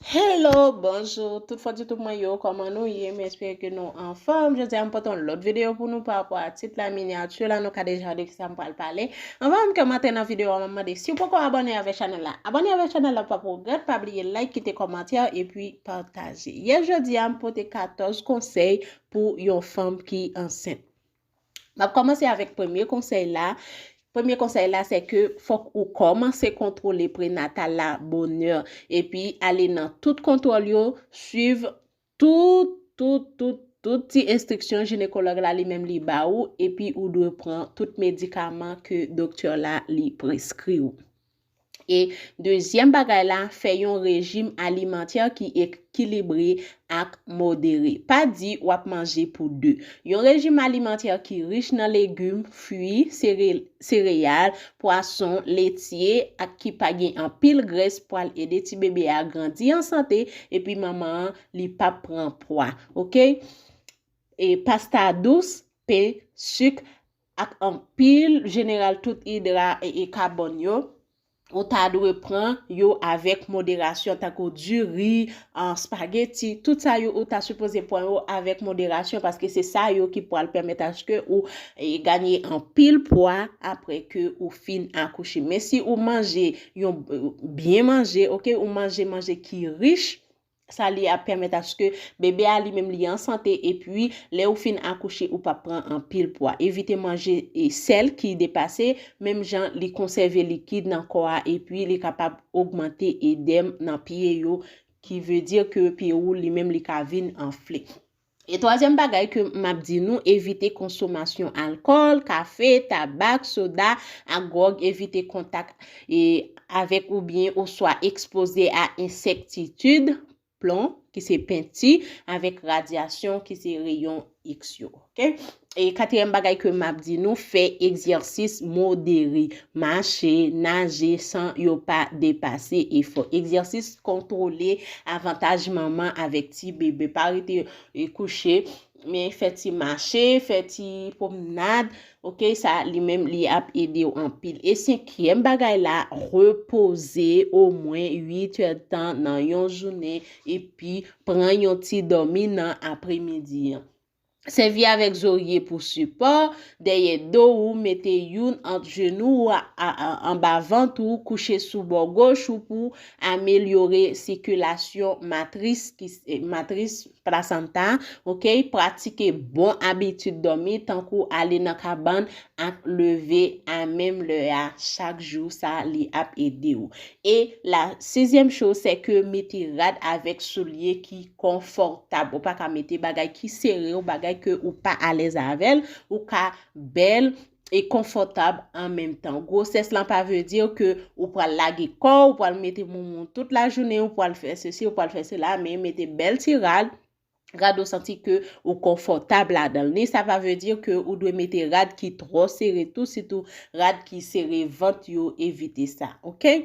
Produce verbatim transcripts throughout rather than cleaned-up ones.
Hello, bonjou, tout fò di tout mwen yo, kòman nou ye? M espere ke nou anfòm. Jodi a m pote yon lòt videyo pou nou pa rapò a tit la, minyati la, nou ka deja wè de kisa m pral pale. Anvan menm ke m antre nan videyo a, m ap mande si w poko abòne avèk chanèl la, abòne avèk chanèl la, pa pou regrèt, pa bliye like, kite kòmantè, epi pataje. Yè jodi a, m pote katòz konsèy pou yon fanm ki ansent. M ap kòmanse avèk premye konsèy la. Premye konsèy la, se ke fòk ou kòmanse kontwole prenatal la bonè, epi ale nan tout kontwòl yo, swiv tout, tout, tout, tout ti enstriksyon jinekològ la li menm li ba ou, epi ou dwe pran tout medikaman ke doktè la li preskri w. E dezyèm bagay la, fè yon rejim alimantè ki ekilibre ak modere. Pa di w ap manje pou de. Yon rejim alimantè ki rich nan legim, fwi, sere-, sereyal, pwason, letye, ak ki pa gen anpil grès pral ede ti bebe a grandi an sante, epi manman an, li p ap pran pwa. Oke? E pasta dous, pen, sik, ak anpil jeneral tout idra e, e kabòn yo, ou ta dwe pran yo avèk moderasyon, tankou diri, an, spageti, tout sa yo ou ta sipoze pran yo avèk moderasyon, paske se sa yo ki pral pèmèt aske ou e, ganye anpil pwa apre ke ou fin akouche. Men si ou manje yon, byen manje, oke, ou manje manje ki rich, sa li ap pèmèt aske bebe a li menm li an sante, epi lè ou fin akouche, ou p ap pran anpil pwa. Evite manje e, sèl ki depase, menm jan li konsève likid nan kò a, epi li kapab ogmante edèm nan pye yo, ki vle di ke pye ou li menm li ka vin anfle. E twazyèm bagay ke m ap di nou, evite konsomasyon alkòl, kafe, tabak, soda, ak gwòg, evite kontak e, avèk oubyen oswa ekspoze a ensektitid, plon, ki se penti, avèk radyasyon, ki se reyon X yo. Oke? E katriyèm bagay ke m ap di nou, fè egzèsis modere. Mache, naje san yo pa depase efò. Egzèsis kontwole avantaj manman avèk ti bebe. Pa rete e, kouche, men fè ti mache, fè ti pwomnad, oke, sa li menm li ap ede w anpil. E senkyèm bagay la, repoze omwen uit èdtan nan yon jounen, epi pran yon ti dòmi nan apremidi an. Sèvi avèk zorye pou sipò, dèyè do ou, mete youn ant jenou ou a, a, a, anba vant ou, kouche sou bò goch ou pou amelyore sikilasyon matris, ki, eh, matris plasanta, oke? Pratike bon abitid dòmi, tankou ale nan kabann ak leve a menm lè a chak jou, sa li ap ede w. E la sizyèm choz, se ke mete rad avèk soulye ki konfòtab. Ou pa ka mete bagay ki sere w, bagay ke ou pa alèz avè l, ou ka bèl e konfòtab an menm tan. Gwosès lan pa vle di ke ou pral lage kò w, ou pral mete moumoun tout lajounen, ou pral fè sesi, ou pral fè sela, men mete bèl ti rad, rad ou santi ke ou konfòtab ladan l. Ni sa pa vle di ke ou dwe mete rad ki twò sere tou, sitou rad ki sere vant yo, evite sa, oke?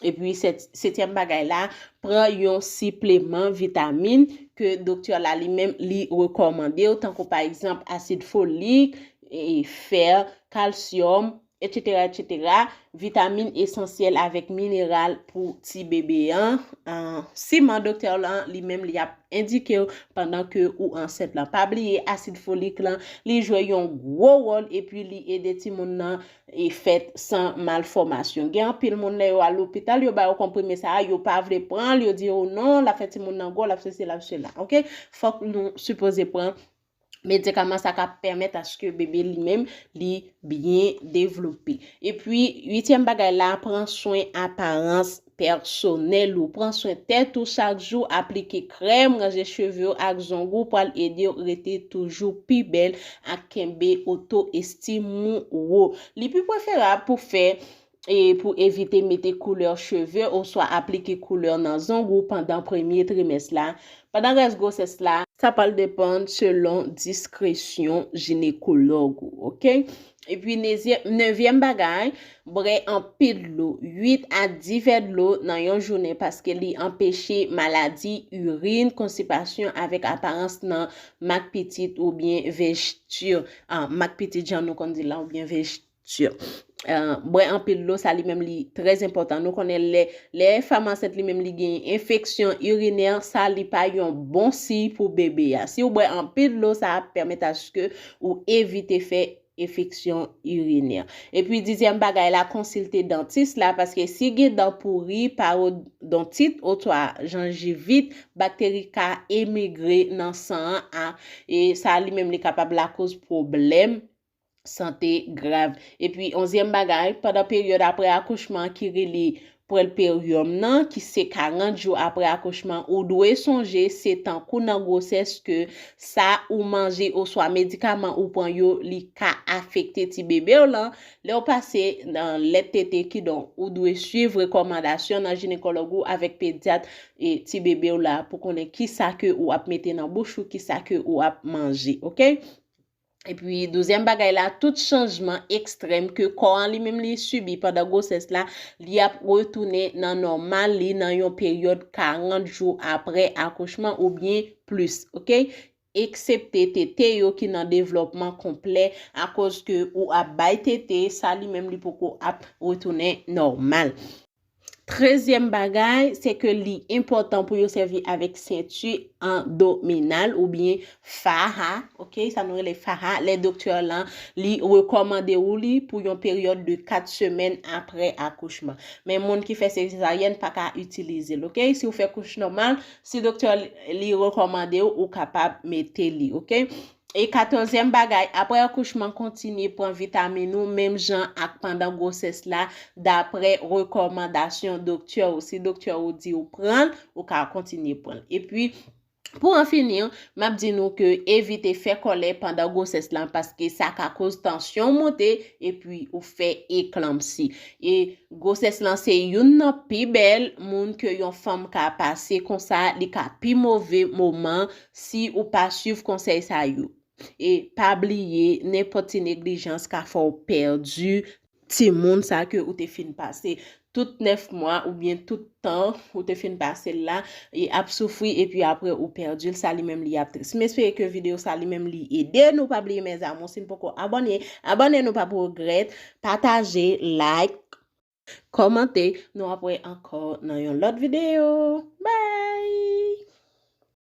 Epi, set-, setyèm bagay la, pran yon sipleman vitamin ke doktè la li menm li rekòmande w, tankou pa egzanp asid folik, e, fè, kalsyòm, etsetera, etsetera, vitamin esansyèl avèk mineral pou ti bebe an. An, siman doktè lan li menm li ap endike w pandan ke ou ansent lan. Pa bliye asid folik lan, li jwe yon gwo wòl epi li ede timoun nan e fèt san malfòmasyon. Gen anpil moun lè yo al lopital, yo ba yo konprime sa a, yo pa vle pran l, yo di yo non, l ap fè timoun nan gwo, l ap sesi, l ap sela. Oke? Fòk nou sipoze pran medikaman sa k ap pèmèt aske bebe li menm li byen devlope. Epi, uityèm bagay la, pran swen aparans pèsonèl ou. Pran swen tèt ou chak jou, aplike krèm, ranje cheve w ak zong ou pral ede w rete toujou pi bèl ak kenbe oto estim ou wo. Li pi preferab pou fè e pou evite mete koulè cheve oswa aplike koulè nan zong ou pandan premye trimès la. Pandan rès gwosès la, sa pral depann selon diskresyon jinekològ ou, oke? Epi, nezyè-, nevyèm bagay, bwè anpil dlo, uit a dis vè dlo nan yon jounen, paske li anpeche maladi irin, konstipasyon avèk aparans nan mak pitit oubyen vèjti, ah, mak pitit jan nou konn di la oubyen vèjti. Lecture. Uh, bwè anpil dlo, sa li menm li trè enpòtan. Nou konnen lè, lè fanm ansent li menm li gen enfeksyon irinè, sa li pa yon bon siy pou bebe a. Si w bwè anpil dlo, sa ap pèmèt aske ou evite fè enfeksyon irinè. Epi dizyèm bagay la, konsilte dantis la, paske si gen dan pouri, parodontit, oswa janjivit, bakteri ka emigre nan san an, a, e sa li menm li kapab lakoz pwoblèm sante grav. Epi onzyèm bagay, pandan peryòd apre akouchman ki rele pwèlperyòm nan, ki se karant jou apre akouchman, ou dwe sonje se tankou nan gwosès ke sa ou manje oswa medikaman ou pran yo, li ka afekte ti bebe w lan. Lè w pase nan lèt tete, kidonk ou dwe swiv rekòmandasyon nan jinekòlòg ou avèk pedyat e ti bebe w la pou konnen kisa ke ou ap mete nan bouch ou, kisa ke ou ap manje, oke? Epi, douzèm bagay la, tout chanjman ekstrèm ke kò an li menm li sibi pandan gwosès la, li ap retounen nan nòmal li nan yon peryòd karant jou apre akouchman oubyen plis, oke? Eksepte tete yo ki nan devlòpman konplè, akoz ke ou ap bay tete, sa li menm li poko ap retounen nòmal. Trezyèm bagay, se ke li enpòtan pou yo sèvi avèk senti andominal oubyen faha, oke, sa nou rele faha, lè doktè lan li rekòmande ou li pou yon peryòd de kat semèn apre akouchman. Men moun ki fè sezaryèn pa ka itilize l, oke? Si w fè kouch nòmal, si doktè li rekòmande w, ou kapab mete li, oke? E katòzyèm bagay, apre akouchman, kontinye pran vitamin ou, menm jan ak pandan gwosès la, dapre rekòmandasyon doktè ou. Si doktè ou di w pran l, ou ka kontinye pran l. Epi, pou an fini, m ap di nou ke evite fè kòlè pandan gwosès lan, paske sa ka koz tansyon monte epi ou fè eklanpsi. E gwosès lan se youn nan pi bèl moun ke yon fanm ka pase, konsa li ka pi move moman si ou pa swiv konsèy sa yo. E pa bliye, nenpòt ti neglijans ka fè w pèdi timoun sa ke ou te fin pase tout nèf mwa oubyen tout tan ou te fin pase l la, e ap soufri, epi apre ou pèdi l, sa li menm li ap tris. M espere ke videyo sa li menm li ede nou. Pa bliye, mes amours, si n poko abòne, abòne, nou p ap regrèt. Pataje, like, kòmante. Nou ap wè ankò nan yon lòt videyo. Bye!